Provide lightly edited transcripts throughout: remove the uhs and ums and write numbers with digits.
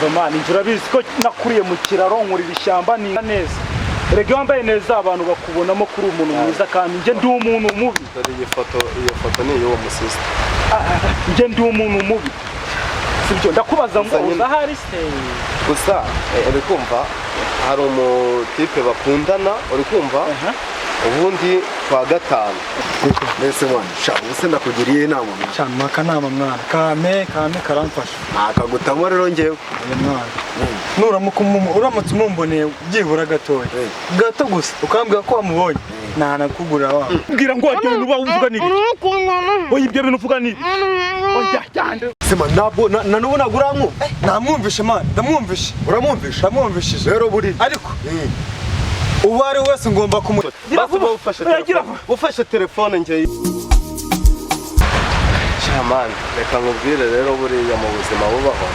Umva man, njye urabizi ko nakuriye mu kiraro, nkurira ishyamba ni neza. Erega iyo wambaye neza abantu bakubonamo kuri umuntu mwiza, kandi njye ndi umuntu mubi. Dore iyi foto, iyo foto ni iy'uwo musista. Njye ndi umuntu mubi, sibyo? Ndakubaza ngo Gusa nyine- uzahari se? Gusa uri kumva, hari umutipe bakundana, uri kumva? Ubundi kwa gatanu. Mbese mwana sha, ubu se ndakugiriye inama, mwana? Cyane akanama mwana, kame kame karamfasha. Nakagutamo rero njyewe. Oya mwana, nuramuka uramutse umumboneye byibura gatoya, gato gusa, ukambwira ko wamubonye, ntanakugurira wa. Mbwira ngo ibyo bintu uba uvuga ni ibiki? Oya, ibyo bintu uvuga ni ibiki? Oya cyane. Sema ntabwo na n'ubu ntabwo uramwumva. Namwumvishe man, ndamwumvishe. Uramwumvisha? Ndamwumvishije. Rero buriya Ariko uwo ari we wese ngomba kumu Gira Basi vuba. uba ufashe Oya, gira telefone. vuba. Ufashe telefone njye. Sha man, reka nkubwire rero, buriya mu buzima bubaho,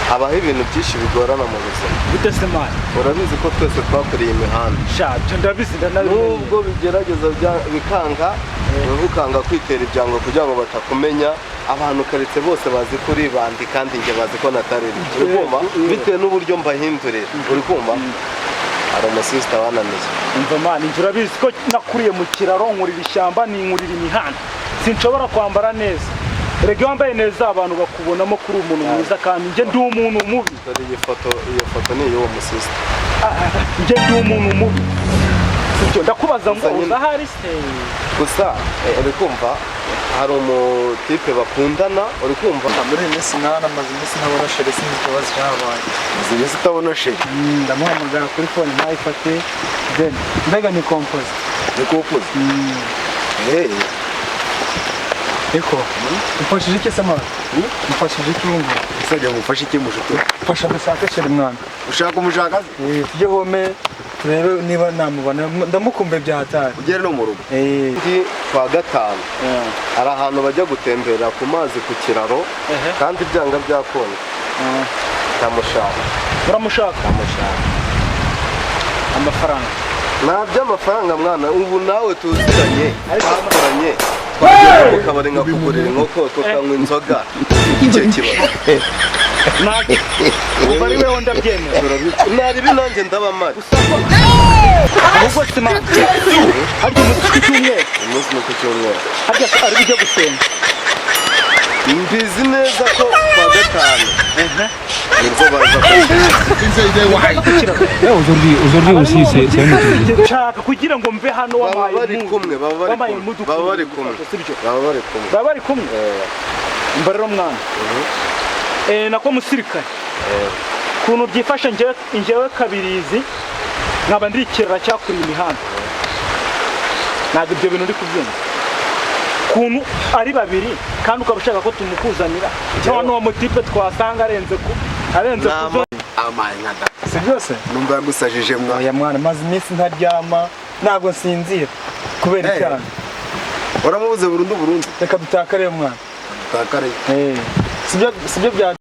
habaho ibintu byinshi bigorana mu buzima. Gute se man? Urabizi ko twese twakuriye imihanda. Sha, ibyo ndabizi, ndanabimenye. Nubwo bigerageza bikanga, wowe ukanga kwitera ibyango kugira ngo batakumenya. Abantu karitsiye bose bazi ko uri bandi, kandi njye bazi ko natari uri kumva, bitewe n'uburyo mbahindurira, uri kumva? Hari umusisita wananiye. Umva man, njye urabizi ko nakuriye mu kiraro, nkurira ishyamba, ninkurira imihanda, sinshobora kwambara neza. Erega iyo wambaye neza abantu bakubonamo kuri umuntu mwiza, kandi njye ndi umuntu mubi. Dore iyi foto, iyo foto ni iy'uwo musisita. Njye ndi umuntu mubi, sibyo? Ndakubaza ngo Gusa nyine- uzahari se? Gusa uri kumva, hari umutipe bakundana, uri kumva? Muri iyi minsi mwana, amaze iminsi ntabona chérie, sinzi ikibazo cyabaye. Uzi iminsi utabona chérie? Ndamuhamagara kuri phone ntayifate, then mbega ni composé. Ni composé. Eh. Ariko umfashije iki se mwana? Umfashije iki ubu ngubu? Usajya ngufashe iki, mushuti? Mfasha dushake chérie mwana. Ushaka umushaka se? Eh, tujye home turebe niba namubona, ndamukumbuye bya hatari. Ugere no mu rugo? Eh. Ndi kwa gatanu hari ahantu bajya gutembera ku mazi ku kiraro, kandi byanga byakunda ndamushaka. Uramushaka? Ndamushaka. Amafaranga? Nta by'amafaranga mwana, ubu nawe tuziranye, twakoranye, twagera mu kabari nkakugurira inkoko, tukanywa inzoga, icyo kibazo? Ntacyo, ubu ari wewe ndabyemera. Naribi nanjye ndaba mpari. Ahubwo se man, harya umunsi ku cyumweru? Umunsi ni ku cyumweru. Harya ari bujye gusenga? Mbizi neza ko kwa gatanu nibwo baza. Aujourd'hui, aujourd'hui aussi, c'est un autre jour. Nshaka kugira ngo mve hano Baba wampaye bari impundu. kumwe, baba bari Wampaye kumwe. impundu. Baba bari kumwe. Sibyo? Baba bari kumwe. Baba bari kumwe. Mba rero mwana, nako musirikare, ukuntu byifashe, njyewe Kabirizi nkaba ndi ikirara cyakuriye imihanda, ntabwo ibyo bintu uri kubyumva ukuntu ari babiri, kandi ukaba ushaka ko tumukuzanira none uwo mutipe twasanga arenze kuzo. Amaye nka da. Si byose. Numva yagusajije mwa. Oya mwana, maze iminsi ntaryama, ntabwo nsinzira kubera Eh. icyaha. Uramubuze burundu burundu? Reka dutakare mwana. Utakare? Eh, sibyo bya.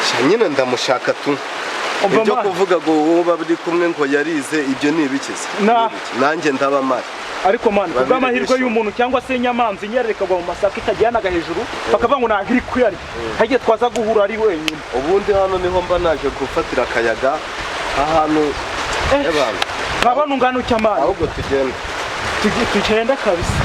Sha nyine ndamushaka tu. Umva Ibyo mwana. kuvuga ngo uwo bari kumwe ngo yarize, ibyo ni ibikize? Nanjye ndaba mpari. Ariko man, Babiri kubw'amahirwe bishe. y'umuntu cyangwa se inyamanza inyerera ikagwa mu masaka ikajyanaga hejuru, bakavuga ngo ntabwo iri kuyarya, hagiye twaza guhura ari wenyine. Ubundi hano niho mba naje gufatira akayaga ahantu y'abantu. Nkaba nungana ucyamana. Ahubwo tugende. Tugenda kabisa.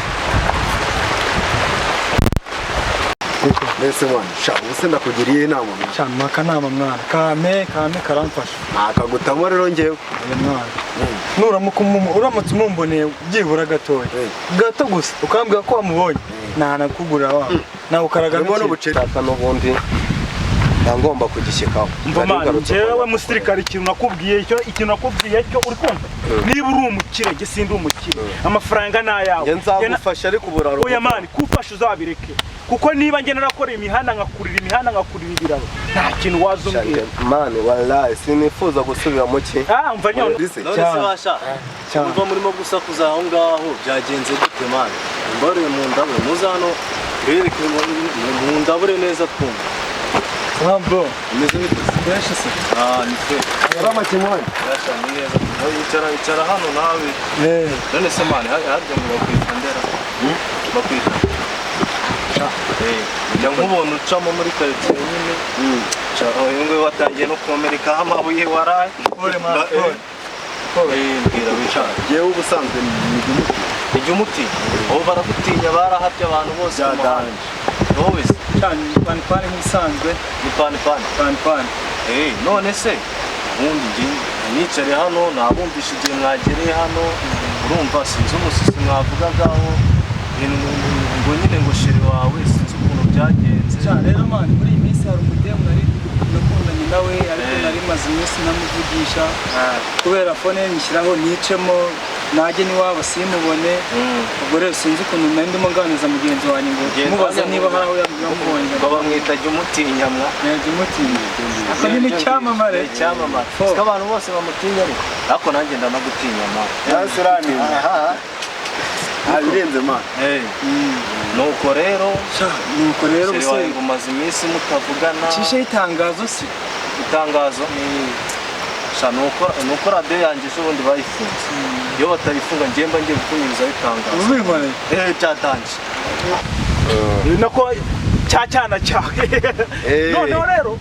Mbese mwana sha, ubu se ndakugiriye inama, mwana? Cyane akanama mwana, kame kame karamfasha. Nakagutamo rero njyewe. Oya mwana, nuramuka uramutse umumboneye byibura gatoya, gato gusa, ukambwira ko wamubonye, ntanakugurira wa nawe ukaraga. Harimo n'ikindi. n'ubuceri. Shaka n'ubundi nta ngomba kugishyikaho. Umva Nari man, ngarutse njyewe kwa musirikare, ikintu nakubwiye cyo, uri kumva, niba uri umukire, njye sindi umukire, amafaranga ni ayawe. Njye nzagufasha ariko uburaro. Oya man, kufasha uzabireke, kuko niba njye narakora imihanda, nkakurira imihanda, nkakurira ibiraro, nta kintu waza umbwira. Man, wallahi sinifuza gusubira mu ki. Ah, umva nyine. Ndise. None se Cyane. basha, Cyane. muva murimo gusakuza aho ngaho, byagenze gute man? Mbaruye mu ndabure, muze hano mbereke mu ndabure neza twumva. Ah bro. Umeze bite se? Fresh se. Ah, ni fresh. Yarama kimwana. Basha, ni neza. Oh, icara, icara hano nawe. Eh. None se man, harya ngo bakwita ndera? Bakwita Njya nkubona ucamo muri karitsiye nyine. Uyu nguyu watangiye no kumerekaho amabuye waraye. Pole man, pole. Mbwira wicara. Yewe ubusanzwe ni umuti. Ijya umuti. Ubu baragutinya barahabye abantu bose mu muhanda. Wowe se Cyane pani pani nk'ibisanzwe. Ni pani pani. Pani pani. None se ubundi njye nicare hano nabumvisha igihe mwagereye hano urumva sinzi umusisi mwavugagaho ngo nyine ngo sheri wawe sinzi ukuntu byagenze. Cyane rero man, muri iyi minsi hari umudemu nari nakundanye nawe ariko nari maze iminsi namuvugisha kubera fone nyishyiraho nicemo najye n'iwabo simubone. Ubwo rero sinzi ukuntu nari ndimo nganiriza mugenzi wanjye ngo mubaza niba hari aho yamubonye. Ngo bamwita jya umutinya mwa. Jya umutinya. Ako ni icyamamare. Icyamamare. Siko abantu bose bamutinya ariko. Ariko nanjye ndanagutinya ma. Nasiranira. Abirenze ma. Nuko rero gusa ngo umaze iminsi mutavugana. Cishe itangazo se. Itangazo. Sha nuko radio yanjye ejo bundi bayifunze. Iyo batayifunga ngiye mba ngiye kukunyurizaho itangazo. Ubinkoreye? Byatanje. Nako cya cyana cyawe. Noneho rero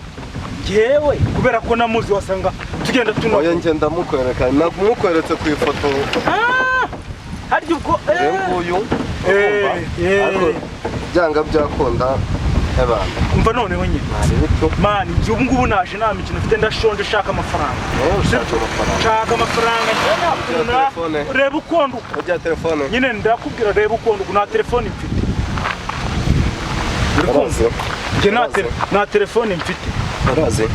ngewe kubera ko namuzi wasanga tugenda tuno. Oya nge ndamukwereka, namukweretse ku ifoto. Harya ubwo nguyu ariko byanga byakunda ebana. Umva noneho nyine. Man, njye ubu ngubu naje nta mikino mfite ndashonje shaka amafaranga. Shaka amafaranga. Reba ukondo. Ujya telefone. Nyine ndakubwira reba ukondo nta telefone mfite. Njye nta telefone mfite. Urazi?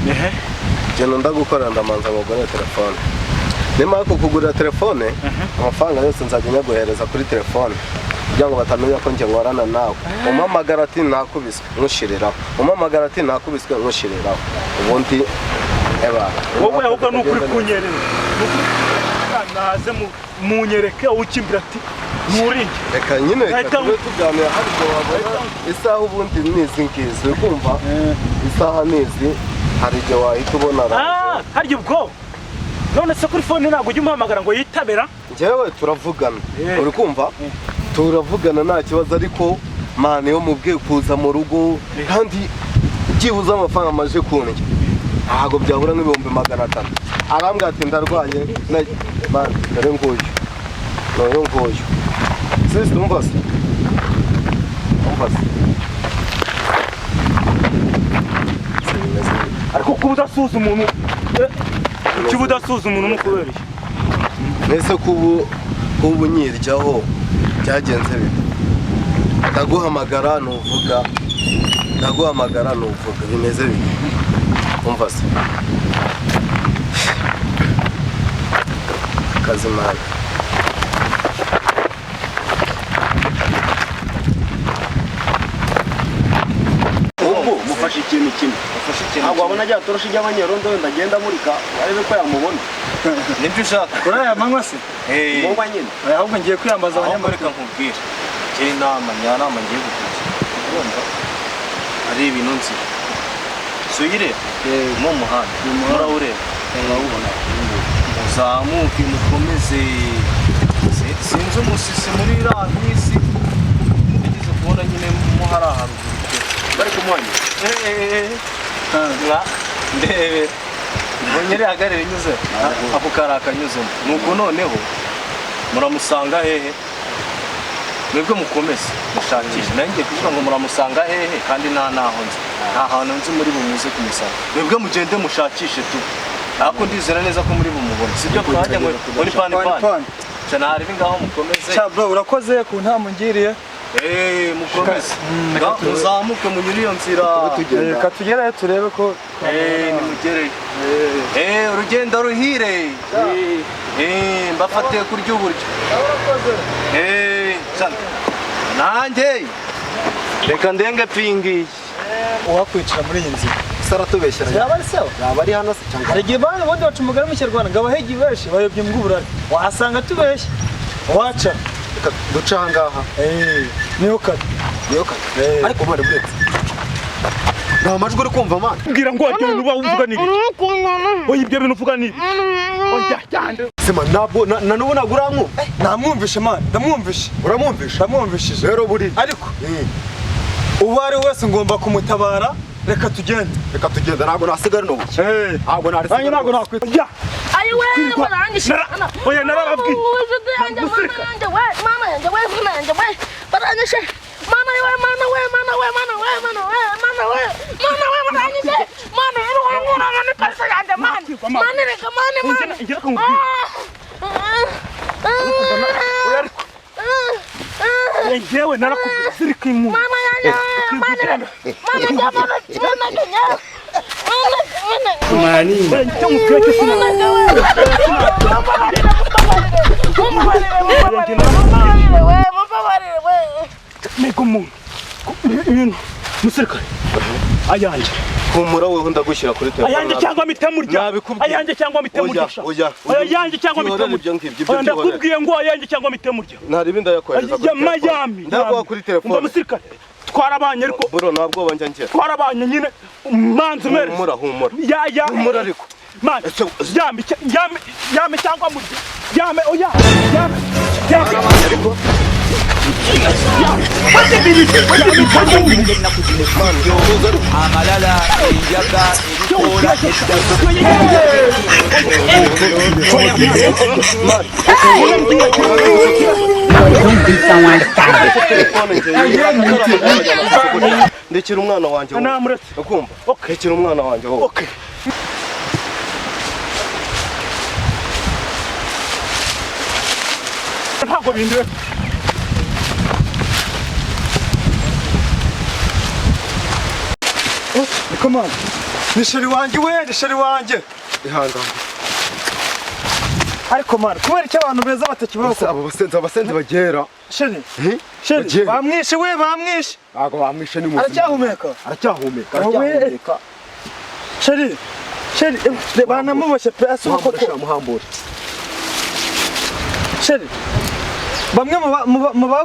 Njye ndagukora ndamanza ngugure telefone. Nimara kukugurira telefone, amafaranga yose nzajya nyaguhereza kuri telefone kugira ngo batamenya ko njye nkorana nawe. Umpamagara ati nakubiswe nkushiriraho. Umpamagara ati nakubiswe nkushiriraho. Ubundi eba. Wowe ahubwo ni ukuri kunyerera. Naze munyereke ukimbira ati nturinge. Reka nyine tube tuganira ariko wabona isaha ubundi nizi ngizi uri kumva isaha nizi hari igihe wahita ubona. Harya ubwo none se kuri phone ntabwo ujya umuhamagara ngo yitabera? Njyewe turavugana uri kumva turavugana nta kibazo ariko mani yo mubwiye kuza mu rugo kandi byibuze amafaranga amaje kundya ntabwo byabura nk'ibihumbi 500. Arambwira ati ndarwaye mani dore nguyu n'uyu nguyu sisi umva se umva se ariko kuba udasuza umuntu kuba udasuza umuntu ni ukubera iki? Mbese kuba unyiryaho byagenze bite? Ndaguhamagara ntuvuga, ndaguhamagara ntuvuga, bimeze bite? Umva se Kazimana. Ubwo mufashe ikintu kimwe. Ntabwo wabona ajya toroshe ry'abanyerondo wenda agenda amurika arebe ko yamubona. Nibyo ushaka. Kuri aya manywa se? Manywa nyine. Ahubwo ngiye kwiyambaza abanyamakuru. Reka nkubwire. Ngira inama, nyanama ngiye kukugira. Urumva? Ari ibintu nzi. Suyire mu muhanda. Murawureba. Murawubona. Muzamuke mukomeze. Sinzi umusisi muri iriya minsi. Nigeze kubona nyine mo hari aharuguru. Bari kumuhanya. Nka ndebe. Mbonye hagarere nyuze. Ako kari akanyuzemo. Nuko noneho muramusanga hehe? Mwebwe mukomeze mushakishe. Nanjye kuvuga ngo muramusanga hehe kandi nta naho nzi. Nta hantu nzi muri bumuze kumusanga. Mwebwe mugende mushakishe tu. Ariko ndizera neza ko muri bumubone. Sibyo twajya ngo muri pani pani. Cyane hari ngaho mukomeze. Cha bro urakoze ku nta mungiriye. Mukomeze. Muzamuke munyure iyo nzira. Reka tugereyo turebe ko nimugereyo. Urugendo ruhire. Mbafatiye kurya uburyo. Nanjye reka ndenge pingi. Uwakwicara muri iyi nzira. Saratubeshyera. Yaba ari sawa? Yaba ari hano se cyangwa? Hari igihe bana ubundi baca umugani mu Kinyarwanda ngo abahigi benshi bayobya imbwa uburari. Wahasanga tubeshye. Waca. Reka duce aha ngaha. Niyo kata. Niyo kata. Ariko mwana buretse. Nta majwi uri kumva mwana. Mbwira ngo wajya ibintu uba uvuga ni ibiki? Oya ibyo bintu uvuga ni ibiki? Oya cyane. Sema ntabwo na n'ubu ntabwo uramwumva. Namwumvishe mwana, ndamwumvishe. Uramwumvishe? Ndamwumvishije. Rero buri. Ariko Uwo ari we wese ngomba kumutabara. Reka tugende. Reka tugenda, ntabwo nasigara no buke. Ntabwo Nanjye ntabwo nakwita. Ya. Ayiwe, baranyishe. Oya, narababwiye. Inshuti yanjye, mana yanjye we, mana yanjye we, mana yanjye we, baranyishe. Mana we, mana we, mana we, mana we, mana we, mana we, mana we, baranyishe. Mana iruhangura ni pesa yanjye, mana. Mana reka, mana, mana. Ngira ko nkubwire. Oya, ariko njyewe narakubwiye zirika inkuru. Mana yanjye, mana, mana, mana, mana, mana, mana, mana. Icyo nkubwiye cyo Mbega umuntu ibintu musirikare ayanjye. Humura wewe, ndagushyira kuri telefone. Ayanjye cyangwa mitemurya. Nabikubwiye. Ayanjye cyangwa mitemurya. Oya, oya. Ayanjye cyangwa Byihorere mitemurya. ibyo ngibyo, ibyo Oya, byihorere. ndakubwiye ngo ayanjye cyangwa mitemurya. Nta ribi, ndayakohereza kuri Ya telefone. Miami. Ndaguha kuri Umva telefone. musirikare, twarabanye ariko Bro, ntabwo njya ngira. twarabanye nyine manzi mere. Humura, humura. Ya. Humura ariko. Man, Ese- yame yame yame cyangwa murya. Yame, oya, yame. Yame. Ariko Yame. Wait a minute. Wait a minute. man, yohuza ariko. Amalala, enjaga, ebikoola, Telefone njye. Ndekera umwana wanjye wowe. Namuretse. Ukumva? Okay. Ndekera umwana wanjye wowe. Okay. Ntabwo bindeba. Niko mana. Ni chéri wanjye we, ni chéri wanjye. Ihangane. Ariko mana, kubera icyo abantu beza batakibaho. Ese abo basenzi bagera. Chéri. Chéri, Bagiye. bamwishe we, bamwishe. Ntabwo bamwishe, ni muzima. Aracyahumeka. Aracyahumeka. Wowe. Aracyahumeka. Chéri. Chéri, banamuboshye pe, ese ubu Muhambure koko. sha, muhambure. Chéri. Bamwe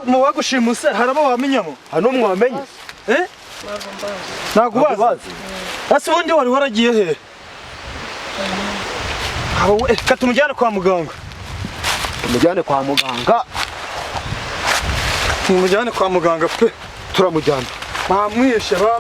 mu bagushimuse hari abo wamenyamo. Hano mwamenye. Eh? Ntabwo ubazi. Bazi. Ese ubundi wari waragiye he? Abo we, reka tumujyane kwa muganga. Tumujyane kwa muganga. Tumujyane kwa muganga pe. Turamujyana. Bamwishe ba.